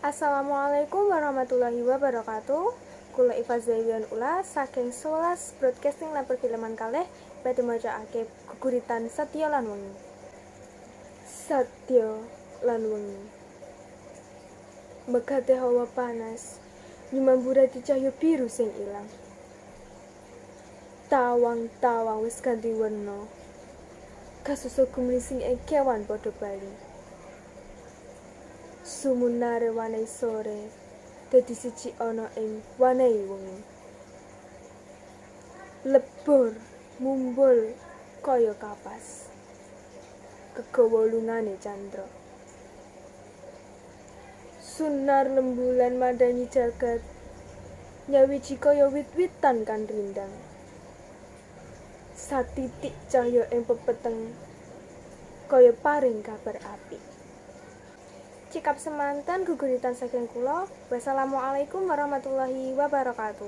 Assalamualaikum warahmatullahi wabarakatuh. Kula Ifa Zawian Ula saking 11 Broadcasting lan Perfilman kalih badhe macaake geguritan Satya lan Wengi. Satya lan Wengi. Megate hawa panas nyumambura di cahya biru sing ilang. Tawang-tawang wis ganti werna. Kasusul gumrising ing kewan padha bali. Sumunare wanai sore dadi siji ana ing wanai wengi. Lebur mumbul kaya kapas. Kegawa lungane candra. Sunar lembulan madangi jagat nyawiji kaya wit-witan kan rindang. Satitik cahya ing pepeteng kaya paring kabar apik. Cikap semanten geguritan saking kula. Wassalamualaikum warahmatullahi wabarakatuh.